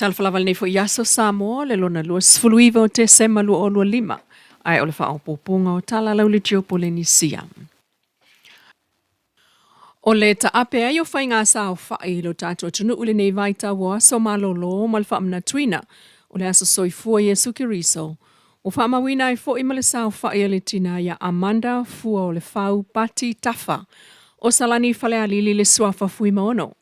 Talofa lava i lenei foi aso Samoa, le lona 29 o Tesema 2025, ae o le faaopoopoga o tala lau le Geopolenisia. O le taape ai o faiga saofai i lo tatou atunuu i lenei vaitau o aso malolo ma le faamanatuina o le aso soifua Iesu Keriso, ua faamauina ai foi ma le saofai a le tina ia Amanda Fuaolefau Pati Tafa o Salani Falealili le suafa Fuimaono.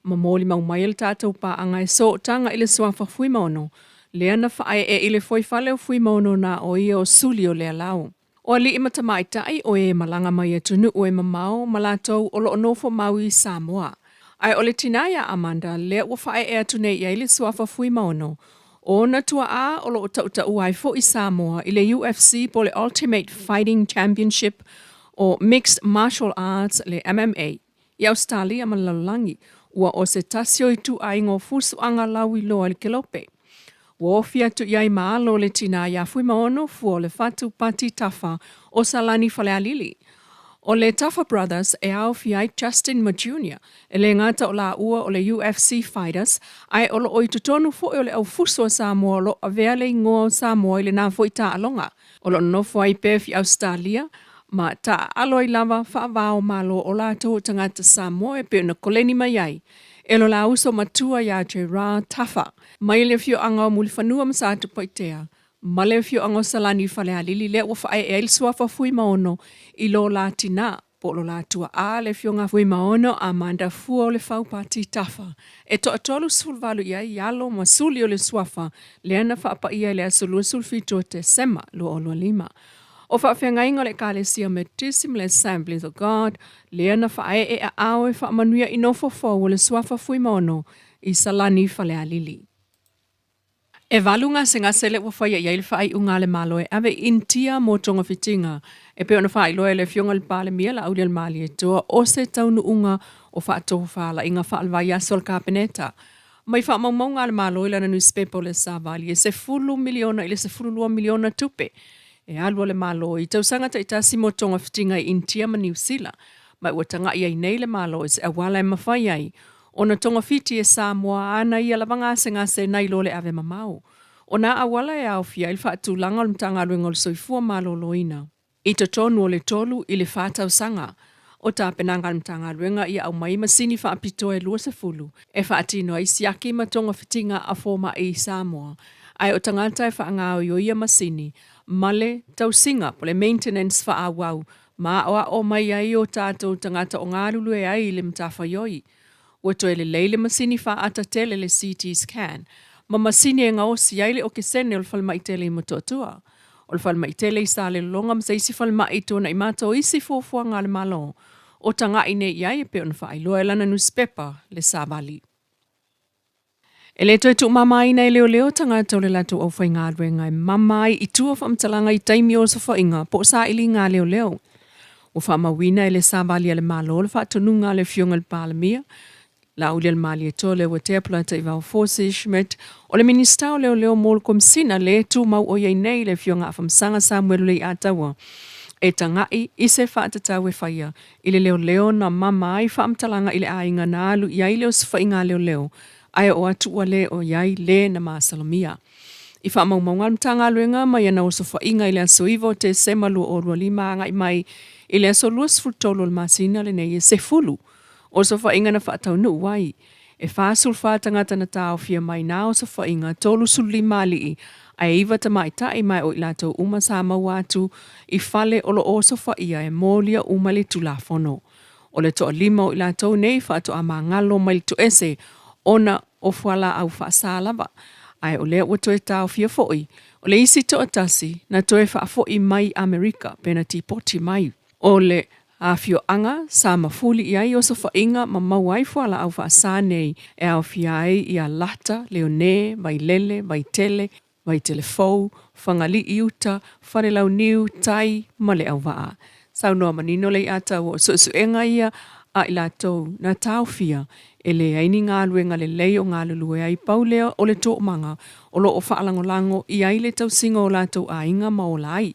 Ma molimau mai le tatou paaga e sootaga i le suafa Fuimaono, lea na faaee i le foifale o Fuimaono na o ia o suli o Lealao. O alii ma tamaitai o e malaga mai atunuu e mamao ma latou o loo nofo mau i Samoa. Ae o le tina ia Amanda lea ua faaee atu nei i ai le suafa Fuimaono, o ona tuaa o loo tautaua ai foi Samoa i le UFC po o le Ultimate Fighting Championship o Mixed Martial Arts le MMA i Ausetalia ma le lalolagi, ua o se tasi o ituaiga o fusuaga lauiloa i le kelope. Ua ofi atu i ai ma alo o le tina ia Fuimaono Fuaolefatu Pati Tafa o Salani Falealili. O le Tafa Brothers e aofia ai Justin ma Junior, e le gata o laua o le UFC Fighters, ae o loo i totonu foi o le aufuso a Samoa o loo avea le igoa o Samoa i lena foi taaloga. O loo nonofo ai Perth i Ausetalia, ma taaalo ai lava faavao malo o latou o tagata Samoa e pei ona koleni mai ai e lo la uso matua ia Gerard Tafa mai le afioaga o Mulifanua ma Satupaitea ma le afioaga o Salani Falealili lea ua faaee ai le suafa Fuimaono i lo la tina po o lo la tuaa le afioga Fuimaono Amanda Fua o le Fau Pati Tafa e toa-38 i ai alo ma suli o le suafa lea na faapaia i le aso 27 o Tesema 2025. O faafeagaiga o le Ekalesia Metotisi ma le Assemblies of God lea na faaee aao e faamanuia i nofo fou o le suafa Fuimaono i Salani Falealili. E valu gasegase lea ua faia i ai le faaiuga a le Malo e ave i Initia mo togafitiga e pei ona faailoa e le Afioga i le Palemia Laaulialemalietoa o se taunuuga o faatofalaiga faale-vaiaso a le Kapeneta mai faamaumauga a le Malo i lana nusipepa o le Savali e $10 miliona i le $12 miliona tupe e alu a le Malo i tausaga taitasi mo togafitiga i Initia ma Niu Sila, ma ua tagai ai nei le Malo i se auala e mafai ai ona togafiti e Samoa ana ia lava gasegase nai lo le ave mamao. O nā auala e aofia ai le faatulaga o le Matagaluega o le Soifua Maloloina. I totonu o le tolu i le fa tausaga o tapenaga a le Matagaluega ia aumai masini faapitoa e 20 e faatino ai siaki ma togafitiga a fomai i Samoa, ae o tagata e faagaoioi ia masini ma le tausiga po o le maintenance faaauau ma aoao mai ai o tatou tagata o galulue ai i le matafaioi. Ua toe lelei le masini faaata tele le CT scan ma masini e gaosi ai le okesene o le falemai tele i Motootua, o le falemai tele i Salelologa ma se isi falemai i Tuanaimato o isi fuafuaga a le Malo o taga'i nei i ai e pei ona faailoa e lana nusipepa le Savali. E le toe tuumamaina e leoleo tagata o le latou aufaigaluega e mama ai i tua faamatalaga i taimi o osofaiga po o sailiga a leoleo. Ua faamauina e le Savali a le Malo le faatonuga a le Afioga i le Palemia, Laaulialemalietoa Leuatea Polataivao Fosi Schmidt, o le Minisita o Leoleo mo le Komesina le tumau o i ai nei le Afioga Afamasaga Samuelu Leiataua e taga'i i se faatatau e faia i le leoleo na mama ai faamatalaga i le aiga na alu i ai le osofaiga a leoleo ae oo atu ua le o i ai le na masalomia. I faamaumauga a le Matagaluega mai ana osofaiga i le aso 9 o Tesema 2025 agai mai i le aso 23 o le masina lenei e 10 osofaiga na faataunuu ai. E 44 tagata na taofia mai nā osofaiga, 35 alii ae 9 tamaitai ma e o i latou uma sa maua atu i fale o lo o osofaia e molia uma le Tulafono. O le toalima o i latou nei faatoa magalo mai le toese ona o fualaau faasa lava, ae o lea ua toe taofia foi o le isi toatasi na toe faafoi mai Amerika pe na tipoti mai. O le afioaga sa mafuli i ai osofaiga ma maua ai fualaau faasa nei e aofia ai ia Lata, Leone, Vailele, Vaitele, Vaitelefou, Fagalii Uta, Falelauniu, Tai ma Leauvaa. Saunoa manino le Iataua o suesuega ia a i latou na taofia e leai ni galuega lelei o galulue ai pau lea o le toomaga o lo o faalagolago i ai le tausiga o latou aiga ma ola ai.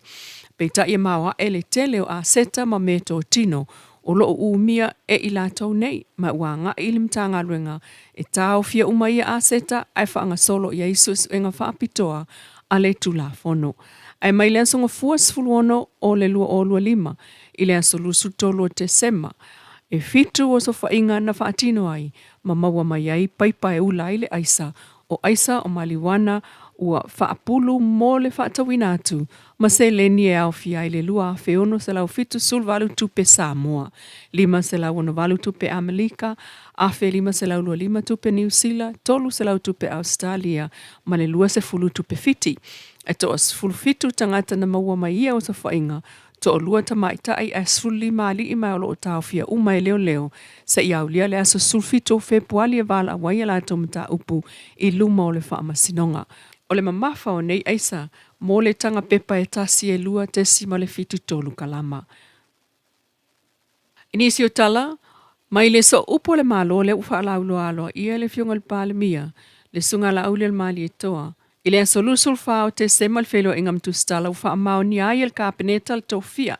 Peitai e maoae le tele o aseta ma metotino o lo o umia e i latou nei, ma ua agai i le Matagaluega e taofia uma ia aseta ae faagasolo i ai suesuega faapitoa a le Tulafono. Ae mai le aso Gafua 16 o le 2025 i le aso 23 o Tesema, e fitu osofaiga na faatino ai ma maua mai ai paipa e ula ai le aisa, o aisa o maliuana ua faapulu mo le faatauina atu ma seleni e aofia ai le $2,678 tupe Samoa, $568 tupe Amelika, $1,525 tupe Niu Sila, $300 tupe Ausetalia ma le 20 tupe Fiti. E toa-17 tagata na maua mai ia osofaiga, toalua tamaitai ae 15 alii ma o lo o taofia uma e leoleo seia aulia le aso 17 o Fepuali e valaau ai a latou mataupu i luma o le Faamasinoga. O le mamafa o nei aisa mo le taga pepa e tasi e 2.73 kalama. I nisi o tala, mai le sooupu o le Malo lea ua faalauiloa aloaia e le Afioga i le Palemia, le Susuga Laaulialemalietoa, i le aso 24 o Tesema le feiloaiga ma Tusitala ua faamaonia ai e le Kapeneta le tofia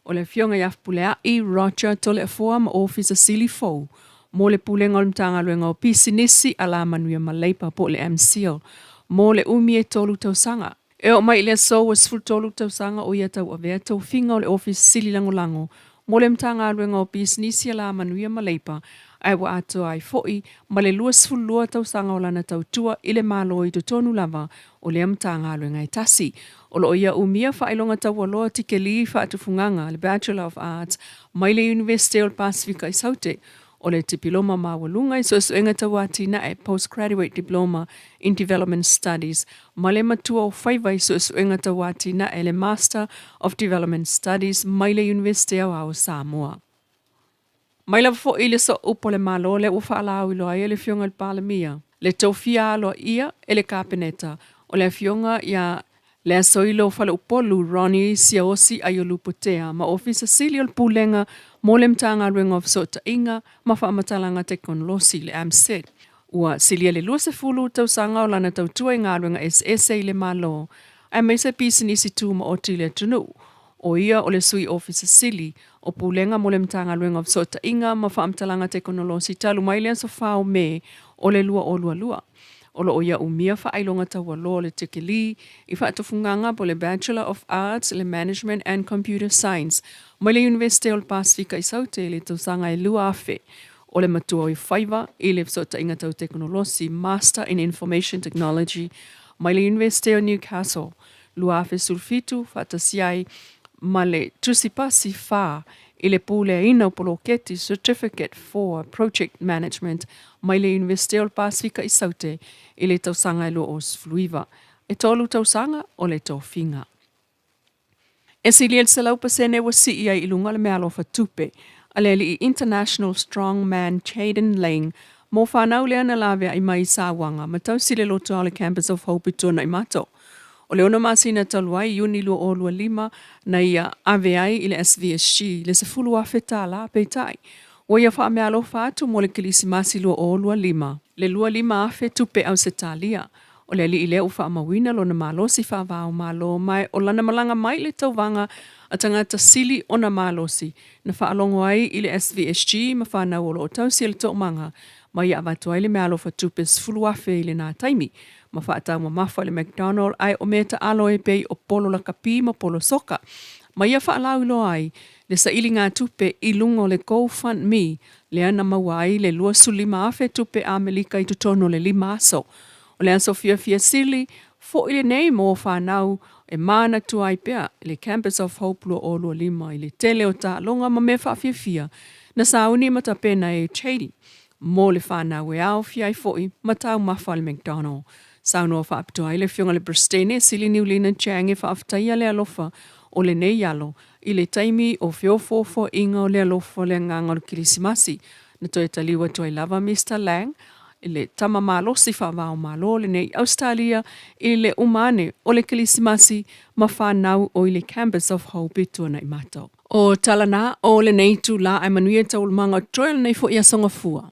o le Afioga ia Fepuleai Roger Toleafoa ma Ofisa Sili fou mo le Pulega o le Matagaluega o Pisinisi, Alamanuia ma Leipa po o le MCIL mo le umi e tolu tausaga. E oo mai i le aso ua 13 tausaga o ia tauavea tofiga o le Ofisa Sili Lagolago mo le Matagaluega o Pisinisi, Alamanuia ma Leipa, ae ua atoa ai foi ma le 22 tausaga o lana tautua i le Malo i totonu lava o lea Matagaluega e tasi. O lo o ia umia faailoga taualoa tikeli faatufugaga, le Bachelor of Arts, mai le Iunivesite o le Pasefika i Saute. O le Tipiloma Maualuga i Suesuega Tau Atinae, Postgraduate Diploma in Development Studies, ma le Matua o Faiva i Suesuega Tau Atinae, le Master of Development Studies, mai le Iunivesite Aoao o Samoa. Mai lava foi i le sooupu a le Malo lea ua faalauiloa ai e le Afioga i le Palemia le tofia aloaia e le Kapeneta o le Afioga ia Leasoilo Faleupolu Ronnie Siaosi Aiolupotea ma Ofisa Sili o le Pulega mo le Matagaluega o Fesootaiga ma Faamatalaga Tekonolosi, le AMCIT. Ua silia le 20 tausaga o lana tautua i galuega eseese i le Malo aemaise pisinisi tumaoti i le atunuu. O ia o le Sui Ofisa Sili o Pulega mo le Matagaluega o Fesootaiga ma Faamatalaga Tekonolosi talu mai le aso 4 o Me o le 2022. O lo o ia umia faailoga taualoa o le tikilī i faatufugaga po o le Bachelor of Arts i le Management and Computer Science mai le Iunivesite o le Pasefika i Saute i le tausaga e 2000. O le matua o Faiva i le Fesootaiga Tau Tekonolosi, Master in Information Technology, mai le Iunivesite o Newcastle 2017 faatasi ai ma le Tusi Pasi 4 i le Puleaina o Poloketi, Certificate for Project Management, mai le Iunivesite o le Pasefika i Saute i le tausaga e 2019. E tolu tausaga o le tofiga. E silia i le 100% ua sii ai i luga le meaalofa tupe a le alii International Strong Man Chayden Laing mo fanau lea na laveai mai i Sauaga ma tausi le lotoa o le Campus of Hope i Tuanaimato. O le ono masina talu ai, Iuni 2025, na ia ave ai i le SVSG le $10,000, peitai, ua ia faameaalofa atu mo le Kerisimasi 2025, le 25,000 tupe Ausetalia. O le alii lea ua faamauina lona malosi faava-o-Malo ma o lana malaga mai i le tauvaga a tagata sili ona malosi na faalogo ai i le SVSG ma fanau o lo o tausi e le toomaga ma ia avatu ai le meaalofa tupe 10,000 i lena taimi ma faataumamafa i le McDonald ae o mea taalo e pei o polo lakapi ma polo soka ma ia faalauiloa ai le sailigatupe i luga o le GoFundMe lea na maua ai le 25,000 tupe Amelika i totonu o le lima aso. O le aso fiafia sili foi lenei mo fanau e manatua ai pea le Campus of Hope 2025 i le tele o taaloga ma mea faafiafia na sauni ma tapena e Chady mo le fanau e aofia ai foi ma taumafa a le McDonald. Saunoa faapitoa ai le Afioga i le Peresetene Sili Niulina Chang e faafetaia le alofa o lenei alo i le taimi o feofoofoaiga o le alofa o le agaga o le Kerisimasi. Na toe taliu atu ai lava Mister Lang i le tama malosi faava-o-Malo lenei i Ausetalia i le uma ane o le Kerisimasi ma fanau o i le Campus of Hope i Tuanaimato. O tala na o lenei itula ae manuia taualumaga o totoe o lenei foi aso Gafua.